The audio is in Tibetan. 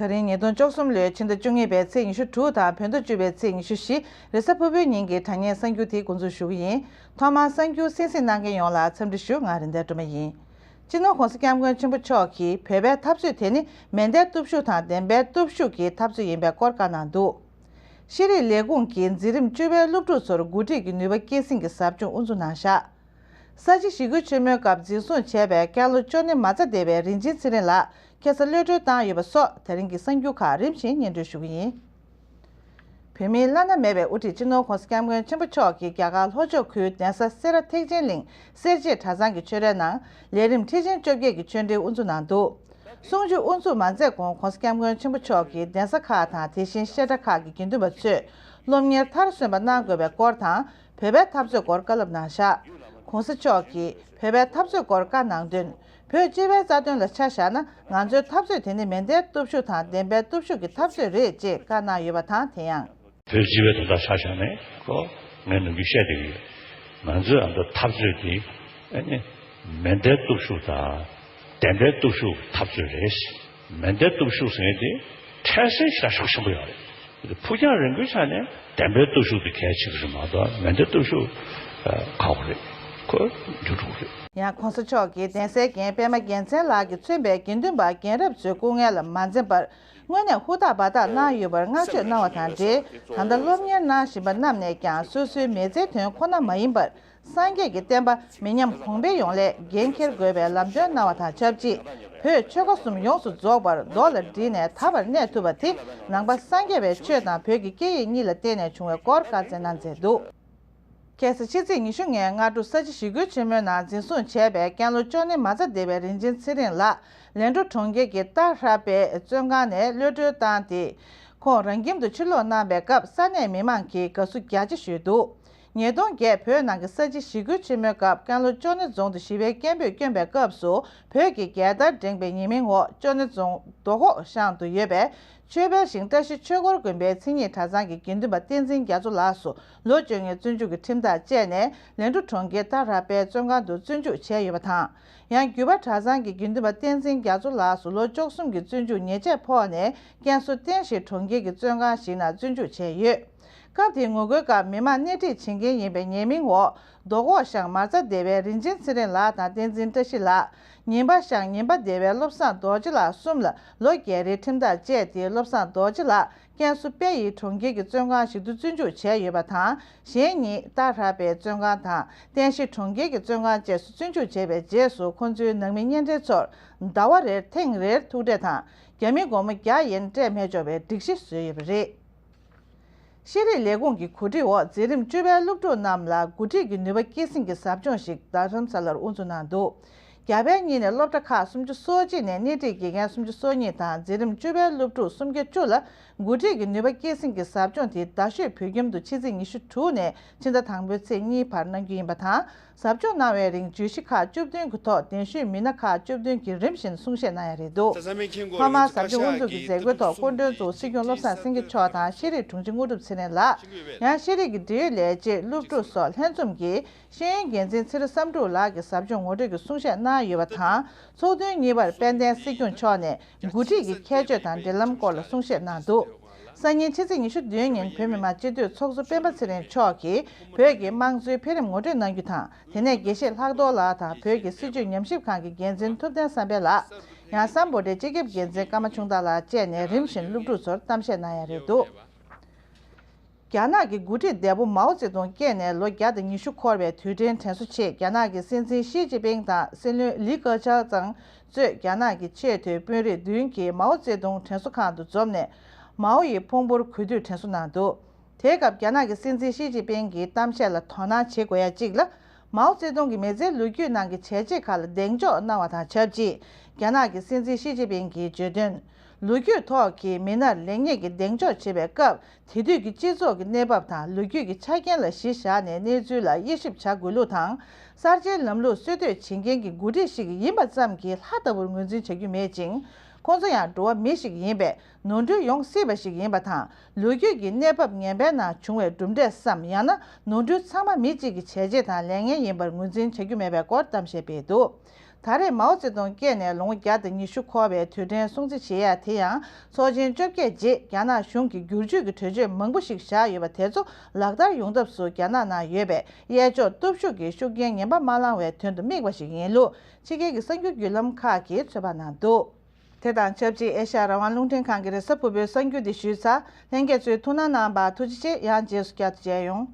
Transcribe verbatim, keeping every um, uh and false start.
ད་རིང་ཉིས་སྟོང་བཅུ་གསུམ་ལོའི་ཕྱི་ཟླ་བཅུ་གཉིས་པའི་ཚེས་ཉི་ཤུ་དྲུག་དང་བོད་ཟླ་བཅུ་པའི་ཚེས་ཉི་ཤུ་བཞི། རེས་གཟའ་ཕུར་བུའི་ཉིན་གྱི་དྲ་བརྙན་གསར་འགྱུར་དེ་འགོ་འཛུགས་ཞུ་གི་ཡིན། ཐོག་མར་གསར་འགྱུར་གསན་གཟིགས་གནང་མཁན་ཡོངས་ལ་འཚམས་འདྲི་ཞུ། ང་རིན་ལྡན་སྒྲོལ་མ་ཡིན། སྤྱི་ནོར་༸གོང་ས་༸སྐྱབས་མགོན་ཆེན་པོ་མཆོག་གིས་བོད་པའི་འཐབ་རྩོད་དེ་ནི་མེ་མདའི་སྟོབས་ཤུགས་དང་བདེན་པའི་སྟོབས་ཤུགས་ཀྱི་འཐབ་རྩོད་ཡིན་པའི་སྐོར་བཀའ་གནང་འདུག། ཤེས་རིག་ལས་ཁུངས་ཀྱི་འཛིན་རིམ་བཅུ་པའི་སློབ་ཕྲུག་ཚོར་འགོ་ཁྲིད་ཀྱི་ནུས་པ་སྐྱེད་སྲིང་གི་ཟབ་སྦྱོང་དབུ་འཛུགས་གནང་བཞག། ས་བྱི་ཞི་རྒོལ་ཆེན་མོའི་སྐབས་འཛིན་བཟུང་བྱས་པའི་ཀན་ལྷོ་ཅོ་ནེ་མ་རྩ་སྡེ་བའི་རིན་ཆེན་ཚེ་རིང་ལགས་ཁ་སང་གློད་གྲོལ་བཏང་ཡོད་པ་སོགས་དེ་རིང་གི་གསར་འགྱུར་ཁག་རིམ་བཞིན་སྙན་སྒྲོན་ཞུ་གི་ཡིན། བོད་མིའི་བླ་ན་མེད་པའི་དབུ་ཁྲིད་སྤྱི་ནོར་༸གོང་ས་༸སྐྱབས་མགོན་ཆེན་པོ་མཆོག་གིས་རྒྱ་གར་ལྷོ་ཕྱོགས་ཁུལ་གདན་ས་སེ་ར་ཐེག་ཆེན་གླིང་སེར་བྱེས་གྲྭ་ཚང་གི་ཆོས་གྲྭའི་ནང་ལས་རིམ་ཁྲི་ཆེན་བཅོ་བརྒྱད་ཀྱི་ཆོས་འབྲེལ་དབུ་འཛུགས་གནང་འདུག། གསུང་ཆོས་དབུ་འཛུགས་མ་མཛད་གོང་༸གོང་ས་༸སྐྱབས་མགོན་ཆེན་པོ་མཆོག་གིས་གདན་ས་ཁག་དང་དེ་བཞིན་བཤད་གྲྭ་ཁག་གི་དགེ་འདུན་པ་ཚོས་སློབ་གཉེར་མཐར་སོན་པ་གནང་དགོས་པའི་སྐོར་དང་། བོད་པའི་འཐབ་རྩོད་སྐོར་བཀའ་སློབ་གནང་བཞག། ༸གོང་ས་མཆོག་གིས་བོད་པའི་འཐབ་རྩོད་སྐོར་བཀའ་གནང་དོན། བོད་སྤྱི་པའི་རྩ་དོན་ལ་ཆ་བཞག་ན། ང་ཚོའི་འཐབ་རྩོད་དེ་ནི་མེ་མདའི་སྟོབས་ཤུགས་དང་བདེན་པའི་སྟོབས་ཤུགས་ཀྱི་འཐབ་རྩོད་རེད་ཅེས་བཀའ་གནང་ཡོད་པ་དང་། དེ་ཡང་། བོད་སྤྱི་པའི་དོན་དག་ཆ་བཞག་ནས་ཁོ། ངས་ནམ་རྒྱུན་བཤད་བསྡད་ཀྱི་ཡོད། ང་ཚོའི་ཨ་མདོ་འཐབ་རྩོད་དེ་ཨ་ནི་མེ་མདའི་སྟོབས་ཤུགས་དང་བདེན་པའི་སྟོབས་ཤུགས་འཐབ་རྩོད་རེད། མེ་མདའི་སྟོབས་ཤུགས་ཟེར་མཁན་དེ་འཕྲལ་སེལ་ཞེ་དྲག་ཤུགས་ཆེན་པོ་ཡོད་རེད། ཕུགས་རྒྱང་རིང་པོའི་ཆ་ནས་བདེན་པའི་སྟོབས་ཤུགས་དེ་གལ་ཆེ་གི་རེད་མ་གཏོགས་མེ་མདའི་སྟོབས་ཤུགས་ཁག་པོ་རེད། ཁོ་འགྱུར་འགྲོ་གི་རེད། ཡང་༸གོང་ས་མཆོག་གིས་གདན་སའི་རྒན་པད་མ་རྒྱལ་མཚན་ལགས་ཀྱིས་མཚོན་པའི་དགེ་འདུན་པ་རྒན་རབས་ཚོའི་སྐུ་ངལ་ལ་མ་འཛེམས་པར། སྔོན་ནས་ཧུར་ཐག་འབད་ཐག་གནང་ཡོད་པར་བསྔགས་བརྗོད་གནང་བ་དང་འབྲེལ། ད་ལྟ་སློབ་གཉེར་གནང་བཞིན་པ་རྣམས་ནས་ཀྱང་སོ་སོའི་མི་ཚེའི་དོན་ཁོ་ན་མ་ཡིན་པར། སངས་རྒྱས་ཀྱི་བསྟན་པ་མི་ཉམས་གོང་འཕེལ་ཡོང་སླད་འགན་འཁྱེར་དགོས་པའི་ལམ་སྟོན་གནང་བ་དང་ཆབས་ཅིག། བོད་ཆོལ་ཁ་གསུམ་ཡོངས་སུ་རྫོགས་པར་རྡོ་ལ་བསྒྲིལ་ནས་དར་བར་གནས་ཐུབ་པ་དེ། ནང་པ་སངས་རྒྱས་པའི་ཆོས་དང་བོད་ཀྱི་སྐད་ཡིག་གཉིས་ལ་བརྟེན་ནས་བྱུང་བའི་སྐོར་བཀའ་སྩལ་གནང་མཛད་འདུག། ཁ་སང་ཕྱི་ཚེས་ཉི་ཤུ་ལྔའི་སྔ་དྲོ་ས་བྱི་ཞི་རྒོལ་ཆེན་མོའི་ནང་འཛིན་བཟུང་བྱས་པའི་ཀན་ལྷོ་ཅོ་ནེ་མ་རྩ་སྡེ་བའི་རིན་ཆེན་ཚེ་རིང་ལགས་ལན་ཀྲོ་གྲོང་ཁྱེར་གྱི་ཏཱ་ཧྲ་པའེ་བཙོན་ཁང་ནས་གློད་གྲོལ་བཏང་སྟེ། ཁོང་རང་ཁྱིམ་དུ་ཕྱིར་ལོག་གནང་པའི་སྐབས་ས་གནས་མི་མང་གིས་དགའ་བསུ་རྒྱ་ཆེ་ཞུས་འདུག། ཉིས་སྟོང་བརྒྱད་བོད་ནང་གི་ས་བྱི་ཞི་རྒོལ་ཆེན་མོའི་སྐབས་ཀན་ལྷོ་ཅོ་ནེ་རྫོང་དུ་ཞི་བའི་སྐད་འབོད་བསྐྱོན་པའི་སྐབས་སུ། བོད་ཀྱི་རྒྱལ་དར་བསྒྲེངས་པའི་ཉེས་མིང་འོག་ཅོ་ནེ་རྫོང་རྡོ་ཁོག་ཤང་དུ་ཡོད་པའི་ཆོས་འཕེལ་ཞིང་བཀྲ་ཤིས་ཆོས་འཁོར་དགོན་པའི་མཚན་ཉིད་གྲྭ་ཚང་གི་དགེ་འདུན་པ་བསྟན་འཛིན་རྒྱ་མཚོ་ལགས་སུ་ལོ་བཅོ་ལྔའི་བཙོན་འཇུག་གི་ཁྲིམས་ཐག་བཅད་ནས་ལན་ཀྲོ་གྲོང་ཁྱེར་ཏཱ་ཧྲ་པའེ་བཙོན་ཁང་དུ་བཙོན་འཇུག་བྱས་ཡོད་པ་དང་། ཡང་རྒྱུད་པ་གྲྭ་ཚང་གི་དགེ་འདུན་པ་བསྟན་འཛིན་རྒྱ་མཚོ་ལགས་སུ་ལོ་བཅུ་གསུམ་གྱི་བཙོན་འཇུག་ཉེས་ཆད་ཕོག་ནས་ཀན་སུའུ་ཏན་ཞི་གྲོང་ཁྱེར་གྱི་བཙོན་ཁང་ཞིག་ནང་བཙོན་འཇུག་བྱས་ཡོད། སྐབས་དེའི་ངོ་རྒོལ་སྐབས་མི་མང་སྣེ་ཁྲིད་བྱེད་མཁན་ཡིན་པའི་ཉེས་མིང་འོག་རྡོ་ཁོག་ཤང་མ་རྩ་སྡེ་བའི་རིན་ཆེན་ཚེ་རིང་ལགས་དང་བསྟན་འཛིན་བཀྲ་ཤིས་ལགས། ཉིན་པ་ཤང་ཉིན་པ་སྡེ་བའི་བློ་བཟང་རྡོ་རྗེ་ལགས་གསུམ་ལ་ལོ་བརྒྱད་རེའི་ཁྲིམས་ཐག་བཅད་དེ། བློ་བཟང་རྡོ་རྗེ་ལགས་ཀན་སུའུ་པེ་ཡི་གྲོང་ཁྱེར་གྱི་བཙོན་ཁང་ཞིག་ཏུ་བཙོན་འཇུག་བྱས་ཡོད་པ་དང་། གཞན་གཉིས་ཏཱ་ཧྲ་པའེ་བཙོན་ཁང་དང་ཏན་ཞི་གྲོང་ཁྱེར་གྱི་བཙོན་ཁང་བཅས་སུ་བཙོན་འཇུག་བྱས་པའི་རྗེས་སུ། ཁོང་ཚོའི་ནང་མི་གཉེན་འབྲེལ་ཚོར་ཟླ་བ་རེར་ཐེངས་རེར་ཐུག་འཕྲད་དང་རྒྱ་མི་སྒོར་མོ་བརྒྱ་ཡན་སྤྲད་མི་ཆོག་པའི་སྒྲིག་གཞི་བཟོས་ཡོད་པ་རེད། ཤེས་རིག་ལས་ཁུངས་ཀྱི་གོ་སྒྲིག་འོག་འཛིན་རིམ་བཅུ་པའི་སློབ་ཕྲུག་རྣམས་ལ་འགོ་ཁྲིད་ཀྱི་ནུས་པ་སྐྱེད་སྲིང་གི་ཟབ་སྦྱོང་ཞིག་རྡ་རམ་ས་ལར་དབུ་འཛུགས་གནང་འདུག། རྒྱ་བལ་གཉིས་ནས་སློབ་གྲྭ་ཁག་སུམ་ཅུ་སོ་གཅིག་ནས་སྣེ་ཁྲིད་དགེ་རྒན་སུམ་ཅུ་སོ་གཉིས་དང་འཛིན་རིམ་བཅུ་པའི་སློབ་ཕྲུག་སུམ་བརྒྱ་བཅུ་ལ་འགོ་ཁྲིད་ཀྱི་ནུས་པ་སྐྱེད་སྲིང་གི་ཟབ་སྦྱོང་དེ་རྡ་ཤོད་བོད་ཁྱིམ་དུ་ཕྱི་ཚེས་ཉི་ཤུ་དྲུག་ནས་ཕྱི་ཟླ་དང་པོའི་ཚེས་གཉིས་བར་གནང་རྒྱུ་ཡིན་པ་དང་། ཟབ་སྦྱོང་གནང་བའི་རིང་བརྗོད་གཞི་ཁག་བཅུ་བདུན་གྱི་ཐོག་གདན་ཞུས་མི་སྣ་ཁག་བཅུ་བདུན་གྱིས་རིམ་བཞིན་གསུང་བཤད་གནང་ཡ་རེད་འདུག། ཐོག་མར་ཟབ་སྦྱོང་དབུ་འཛུགས་ཀྱི་མཛད་སྒོའི་ཐོག་སྐུ་མགྲོན་གཙོ་བོ་སྲིད་སྐྱོང་བློ་བཟང་སེང་གེ་མཆོག་དང་ཤེས་རིག་དྲུང་ཆེ་དངོས་གྲུབ་ཚེ་རིང་ལགས། ཡང་ཤེས་རིག་གི་འབྲེལ་ཡོད་ལས་བྱེད། སློབ་ཕྲུག་སོགས་ལྷན་འཛོམས་ཀྱིས་ཤེས་ཡོན་འགན་འཛིན་ཚེ་རིང་བསམ་གྲུབ་ལགས་ཀྱིས་ཟབ་སྦྱོང་ངོ་སྤྲོད་ཀྱི་གསུང་བཤད་གནང་ཡོད་པ་དང་། ཚོགས་ཐུན་གཉིས་པར་དཔལ་ལྡན་སྲིད་སྐྱོང་མཆོག་ནས་འགོ་ཁྲིད་ཀྱི་ཁྱད་ཆོས་དང་འབྲེལ་ལམ་སྐོར་ལ་གསུང་བཤད་གནང་འདུག། སང་ཉིན་ཕྱི་ཚེས་ཉི་ཤུ་བདུན་ཉིན་བོད་མི་མང་སྤྱི་འཐུས་ཚོགས་གཙོ་སྤེན་པ་ཚེ་རིང་མཆོག་གིས་བོད་ཀྱི་དམངས་གཙོའི་འཕེལ་རིམ་ངོ་སྤྲོད་གནང་རྒྱུ་དང་། དེ་ནས་དགེ་བཤེས་ལྷག་རྡོར་ལགས་དང་བོད་ཀྱི་སྲིད་བྱུས་ཉམས་ཞིབ་ཁང་གི་འགན་འཛིན་ཐུབ་བསྟན་བསམ་འཕེལ་ལགས། ཡང་སམ་བྷོ་ཊའི་སྤྱི་ཁྱབ་འགན་འཛིན་ཀརྨ་ཆུང་བདག་ལགས་བཅས་ནས་རིམ་བཞིན་སློབ་ཕྲུག་ཚོར་གཏམ་བཤད་གནང་ཡ་རེད་འདུག། རྒྱ་ནག་གི་འགོ་ཁྲིད་འདས་པོ་མའོ་ཙེ་ཏུང་སྐྱེས་ནས་ལོ་བརྒྱ་དང་ཉི་ཤུ་འཁོར་བའི་དུས་དྲན་དྲན་གསོ་ཆེད། རྒྱ་ནག་གི་སྲིད་འཛིན་ཞི་ཅིན་ཕིང་དང་སྲིད་བློན་ལི་ཁེ་ཆང་གཙོས་རྒྱ་ནག་གི་ཆེས་མཐོའི་དཔོན་རིགས་བདུན་གྱིས་མའོ་ཙེ་ཏུང་དྲན་གསོ་ཁང་དུ་འཛོམས་ནས་མའོ་ཡི་ཕུང་པོར་གུས་འདུད་དྲན་གསོ་གནང་འདུག། དེའི་སྐབས་རྒྱ་ནག་གི་སྲིད་འཛིན་ཞི་ཅིན་ཕིང་གི་གཏམ་བཤད་ལ་དོ་སྣང་བྱེད་དགོས་ཡ་གཅིག་ལ། མའོ་ཙེ་ཏུང་གི་མི་ཚེའི་ལོ་རྒྱུས་ནང་གི་བྱས་རྗེས་ཁག་ལ་གདེང་འཇོག་གནང་བ་དང་ཆབས་ཅིག། རྒྱ་ནག་གི་སྲིད་འཛིན་ཞི་ཅིན་ཕིང་གིས་བརྗོད་དོན། ལོ་རྒྱུས་ཐོག་གི་མི་སྣར་ལེགས་ཉེས་ཀྱི་གདེང་འཇོག་བྱེད་པའི་སྐབས། དེ་དུས་ཀྱི་སྤྱི་ཚོགས་ཀྱི་གནས་བབ་དང་ལོ་རྒྱུས་ཀྱི་ཆ་རྐྱེན་ལ་གཞི་བཞག་ནས་གནས་ཚུལ་ལ་དབྱེ་ཞིབ་བྱ་དགོས་ལུགས་དང་། གསར་བརྗེའི་ལམ་ལུགས་སྲོལ་གཏོད་བྱེད་མཁན་གྱི་འགོ་ཁྲིད་ཞིག་ཡིན་པ་ཙམ་གྱིས་ལྷ་ལྟ་བུར་ངོས་འཛིན་བྱ་རྒྱུ་མེད་ཅིང་། ཁོང་ཚོ་ཡང་འགྲོ་བ་མི་ཞིག་ཡིན་པས། ནོར་འཁྲུལ་ཡོང་སྲིད་པ་ཞིག་ཡིན་པ་དང་། ལོ་རྒྱུས་ཀྱི་གནས་བབ་ངན་པའི་ནང་བྱུང་བའི་གྲུབ་འབྲས་སམ། ཡང་ན་ནོར་འཁྲུལ་ཚང་མ་མི་གཅིག་གི་བྱས་རྗེས་དང་ལས་ངན་ཡིན་པར་ངོས་འཛིན་བྱ་རྒྱུ་མེད་པའི་སྐོར་གཏམ་བཤད་སྤེལ་འདུག། ད་ ད་རེས་མའོ་ཙེ་ཏུང་སྐྱེས་ནས་ལོ་ངོ་བརྒྱ་དང་ཉི་ཤུ་འཁོར་བའི་དུས་དྲན་སྲུང་བརྩི་བྱེད་ཡ་དེ་ཡང་། ཚོགས་ཆེན་བཅོ་བརྒྱད་རྗེས་རྒྱ་ནག་གཞུང་གིས་བསྒྱུར་བཅོས་ཀྱི་གྲོས་ཆོད་མང་པོ་ཞིག་བཞག་ཡོད་པ་དེ་ཚོ་ལག་བསྟར་ཡོང་ཐབས་སུ་རྒྱ་ནག་ནང་ཡོད་པའི་གཡས་ཕྱོགས་སྟོབས་ཤུགས་ཀྱི་ཤུགས་རྐྱེན་ངན་པ་མ་བསླང་བའི་དོན་དུ་དམིགས་པ་ཞིག་ཡིན་ལུགས་ཕྱི་རྒྱལ་གྱི་གསར་འགྱུར་བརྒྱུད་ལམ་ཁག་གིས་ཚོད་དཔག་གནང་འདུག་དེ་དང་ཆབས་ཅིག་ཨེ་ཤ་ཡ་རང་དབང་རླུང་འཕྲིན་ཁང་གི་རེས་གཟའ་ཕུར་བུའི་གསར་འགྱུར་འདི་ཞུས་ཚར། ལྷན་རྒྱས་ཚོས་ཐུགས་སྣང་གནང་བར་ཐུགས་རྗེ་ཆེ། ཡང་རྗེས་སུ་བསྐྱར་དུ་མཇལ་ཡོང་།